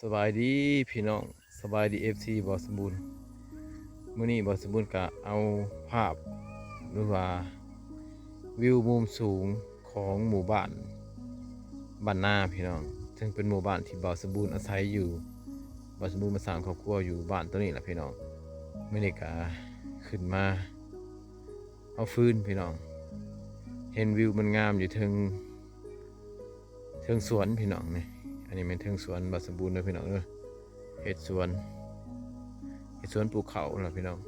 ສະບາຍດີພີ່ນ້ອງ ສະບາຍດີ ເອັຟຊີ ບ່າວສົມບູນ. ມື້ນີ້ບ່າວສົມບູນກະເອົາພາບ ຫຼືວ່າວິວມຸມສູງຂອງໝູ່ບ້ານບ້ານນາພີ່ນ້ອງ, ເຊິ່ງເປັນໝູ່ບ້ານທີ່ບ່າວສົມບູນອາໄສຢູ່. ບ່າວສົມບູນມາສ້າງຄອບຄົວຢູ່ບ້ານໂຕນີ້ລະພີ່ນ້ອງ. ມື້ນີ້ກະຂຶ້ນມາເອົາຟືນພີ່ນ້ອງ, ເຫັນວິວມັນງາມຢູ່ເທິງ ເທິງສວນພີ່ນ້ອງນີ້. ອັນນີ້ແມ່ນເທິງສວນບ່າວສົມບູນເດີພີ່ນ້ອງເດີ, ເຮັດສວນ ເຮັດສວນປູກເຂົ້າລະພີ່ນ້ອງ.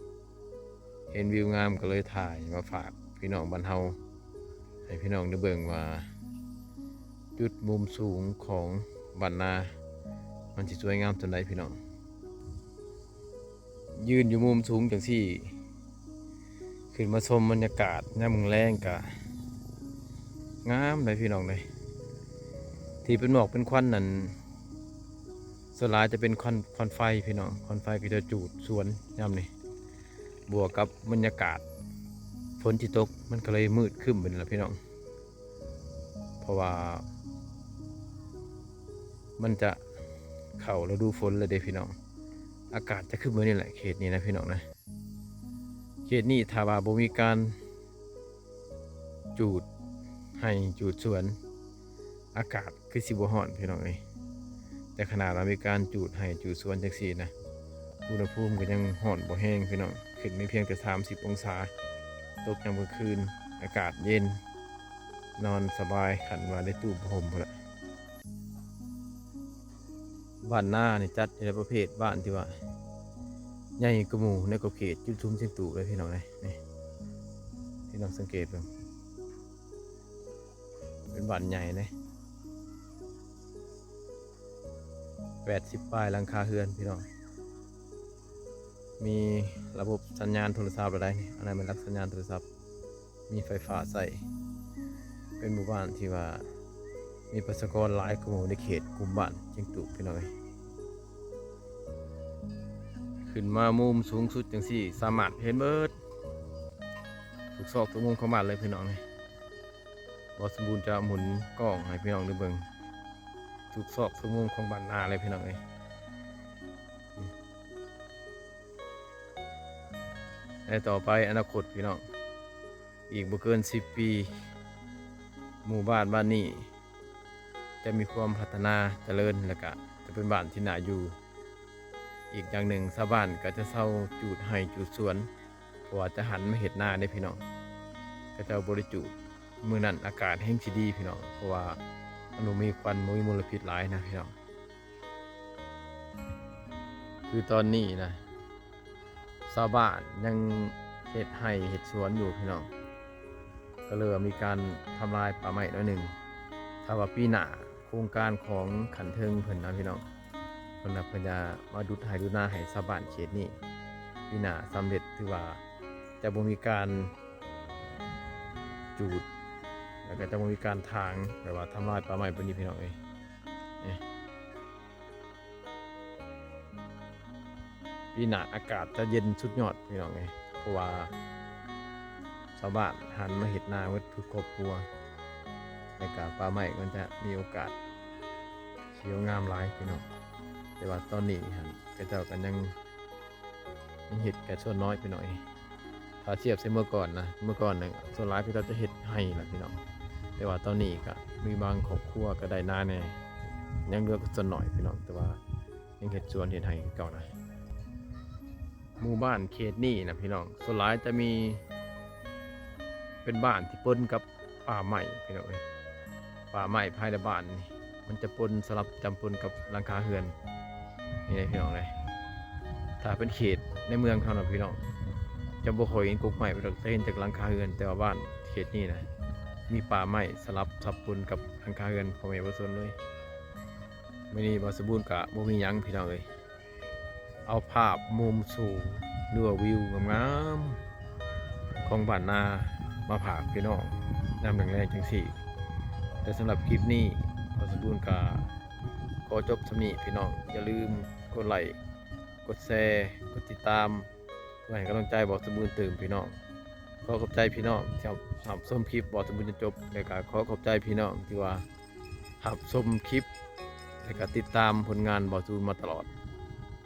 ເຫັນວິວງາມກໍເລີຍຖ່າຍມາຝາກພີ່ນ້ອງບ້ານເຮົາ ໃຫ້ພີ່ນ້ອງໄດ້ເບິ່ງວ່າ ຈຸດມຸມສູງຂອງບ້ານນາ ມັນຊິສວຍງາມສ່ຳໃດພີ່ນ້ອງ. ຢືນຢູ່ມຸມສູງຈັ່ງຊີ້ ຂຶ້ນມາຊົມບັນຍາກາດຍາມແລງກະງາມເດ້ພີ່ນ້ອງເດ້. ທີ່ເປັນໝອກເປັນຄວັນນັ້ນ ສ່ວນຫຼາຍຈະເປັນຄວັນ ຄວັນໄຟພີ່ນ້ອງ, ຄວັນໄຟເຂົາເຈົ້າຈູດສວນຍາມນີ້ ບວກກັບບັນຍາກາດຝົນຊິຕົກ ມັນກໍເລີຍມືດຄຶ້ມໄປນີ້ລະພີ່ນ້ອງ. ເພາະວ່າມັນຈະເຂົ້າລະດູຝົນແລ້ວເດ້ພີ່ນ້ອງ, ອາກາດຈະຄຶ້ມແບບນີ້ແຫຼະ ເຂດນີ້ນະພີ່ນ້ອງນະ. ເຂດນີ້ຖ້າວ່າບໍ່ມີການຈູດໄຮ່ຈູດສວນ ອາກາດຄືຊິບໍ່ຮ້ອນພີ່ນ້ອງເອີຍ, ແຕ່ຂະໜາດວ່າມີການຈູດໄຮ່ຈູດສວນຈັ່ງຊີ້ນະ ອຸນຫະພູມກໍຍັງຮ້ອນບໍ່ແຮງພີ່ນ້ອງ, ຂຶ້ນມີພຽງແຕ່ສາມສິບອົງສາ. ຕົກຍາມກາງຄືນ ອາກາດເຢັນ ນອນສະບາຍ ຄັນວ່າໄດ້ຕູມຜ້າຫົ່ມພຸ້ນລະ. ບ້ານນານີ້ຈັດຢູ່ໃນປະເພດບ້ານທີ່ວ່າໃຫຍ່ກວ່າໝູ່ໃນຂອບເຂດຈຸດຊຸມຊຽງຕູບເລີຍພີ່ນ້ອງເອີຍ. ນີ້ ພີ່ນ້ອງສັງເກດເບິ່ງ ເປັນບ້ານໃຫຍ່ເດ້, ແປດສິບປາຍຫຼັງຄາເຮືອນພີ່ນ້ອງ. ມີລະບົບສັນຍານໂທລະສັບແລ້ວໃດ໋, ອັນນັ້ນແມ່ນຫຼັກສັນຍານໂທລະສັບ ມີໄຟຟ້າໃຊ້. ເປັນໝູ່ບ້ານທີ່ວ່າມີປະຊາກອນຫຼາຍກວ່າໝູ່ໃນເຂດກຸ່ມບ້ານຊຽງຕູບພີ່ນ້ອງເອີຍ. ຂຶ້ນມາມຸມສູງສຸດຈັ່ງຊີ້ ສາມາດເຫັນເບິດທຸກຊອກທຸກມຸມຂອງບ້ານເລີຍພີ່ນ້ອງເອີຍ. ບ່າວສົມບູນຈະໝູນກ້ອງໃຫ້ພີ່ນ້ອງໄດ້ເບິ່ງທຸກຊອກທຸກມຸມຂອງບ້ານນາເລີຍພີ່ນ້ອງເອີຍ. ແລະ ຕໍ່ໄປອະນາຄົດພີ່ນ້ອງ ອີກບໍ່ເກີນສິບປີ ໝູ່ບ້ານບ້ານນີ້ຈະມີຄວາມພັດທະນາຈະເລີນ ແລະ ກະຈະເປັນບ້ານທີ່ໜ້າຢູ່. ອີກຢ່າງໜຶ່ງ ຊາວບ້ານກໍຈະເຊົາຈູດໄຮ່ຈູດສວນ ເພາະວ່າຈະຫັນມາເຮັດນາເດ້ພີ່ນ້ອງ. ເຂົາເຈົ້າບໍ່ໄດ້ຈູດ ມື້ນັ້ນອາກາດແຮ່ງຊິດີພີ່ນ້ອງ, ເພາະວ່າມັນບໍ່ມີຄວັນ ບໍ່ມີມົນລະພິດຫຼາຍນະພີ່ນ້ອງ. ຄືຕອນນີ້ນະ ຊາວບ້ານຍັງເຮັດໄຮ່ເຮັດສວນຢູ່ພີ່ນ້ອງ, ກໍເລີຍວ່າມີການທຳລາຍປ່າໄມ້ໜ້ອຍໜຶ່ງ. ຖ້າວ່າປີໜ້າ ໂຄງການຂອງຂັ້ນເທິງເພິ່ນນະພີ່ນ້ອງ, ເພິ່ນນະ ເພິ່ນຈະມາດຸດໄຮ່ດຸດນາໃຫ້ຊາວບ້ານເຂດນີ້. ປີໜ້າສຳເລັດ ຖືວ່າຈະບໍ່ມີການຈູດ ແລ້ວກໍຈະບໍ່ມີການຖາງ ແບບວ່າທຳລາຍປ່າໄມ້ແບບນີ້ພີ່ນ້ອງເອີຍ. ນີ້ ປີໜ້າອາກາດຈະເຢັນສຸດຍອດພີ່ນ້ອງເອີຍ, ເພາະວ່າຊາວບ້ານຫັນມາເຮັດນາໝົດທຸກຄອບຄົວ, ແລ້ວກະປ່າໄມ້ມັນຈະມີໂອກາດຂຽວງາມຫຼາຍພີ່ນ້ອງ. ແຕ່ວ່າຕອນນີ້ຫັ້ນ ເຂົາເຈົ້າກໍຍັງ ຍັງເຮັດແຕ່ສ່ວນນ້ອຍພີ່ນ້ອງເອີຍ. ຖ້າທຽບໃສ່ເມື່ອກ່ອນນະ ເມື່ອກ່ອນນະ ສ່ວນຫຼາຍເຂົາເຈົ້າຈະເຮັດໄຮ່ລະພີ່ນ້ອງ, ແຕ່ວ່າຕອນນີ້ກະມີບາງຄອບຄົວກະໄດ້ນາແດ່, ຍັງເຫຼືອສ່ວນໜ້ອຍພີ່ນ້ອງ, ແຕ່ວ່າຍັງເຮັດສວນເຮັດໄຮ່ຄືເກົ່ານະ. ໝູ່ບ້ານເຂດນີ້ນະພີ່ນ້ອງ ສ່ວນຫຼາຍຈະມີ ເປັນບ້ານທີ່ປົນກັບ ປ່າໄມ້ພີ່ນ້ອງເອີຍ. ປ່າໄມ້ພາຍໃນບ້ານນີ້ ມັນຈະປົນສະຫຼັບຈຳປົນກັບຫຼັງຄາເຮືອນນີ້ເດ້ພີ່ນ້ອງເອີຍ. ຖ້າເປັນເຂດໃນເມືອງເຮົານະພີ່ນ້ອງ ຈະບໍ່ຄ່ອຍເຫັນກົກໄມ້ປານໃດ, ຈະເຫັນແຕ່ຫຼັງຄາເຮືອນ, ແຕ່ວ່າບ້ານເຂດນີ້ນະ ມີປ່າໄມ້ສະຫຼັບສັບປົນກັບຫຼັງຄາເຮືອນພໍ່ແມ່ປະຊາຊົນເລີຍ. ມື້ນີ້ບ່າວສົມບູນກະບໍ່ມີຫຍັງພີ່ນ້ອງເອີຍ, ເອົາພາບມຸມສູງ ຫຼືວ່າວິວງາມໆຂອງບ້ານນາມາຝາກພີ່ນ້ອງຍາມແລງໆຈັ່ງຊີ້. ແຕ່ສຳລັບຄລິບນີ້ ບ່າວສົມບູນກະຂໍຈົບສ່ຳນີ້ພີ່ນ້ອງ. ຢ່າລືມກົດໄລ້ ກົດແຊ ກົດຕິດຕາມ ເພື່ອໃຫ້ກຳລັງໃຈບ່າວສົມບູນຕື່ມພີ່ນ້ອງ. ຂໍຂອບໃຈພີ່ນ້ອງທີ່ຮັບຊົມຄລິບບ່າວສົມບູນຈົນຈົບ, ແລະກະຂໍຂອບໃຈພີ່ນ້ອງທີ່ວ່າ ຮັບຊົມຄລິບ ແລະກໍຕິດຕາມຜົນງານບ່າວຕູນມາຕະຫຼອດ.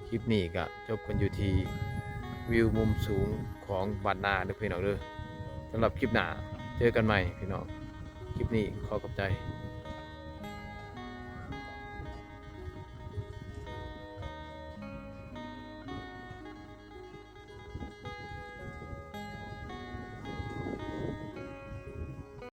ຄລິບນີ້ກໍຈົບກັນຢູ່ທີ່ວິວມຸມສູງຂອງບ້ານນາເດີພີ່ນ້ອງເດີ. ສຳລັບຄລິບໜ້າເຈີກັນໃໝ່ພີ່ນ້ອງ. ຄລິບນີ້ຂໍຂອບໃຈ.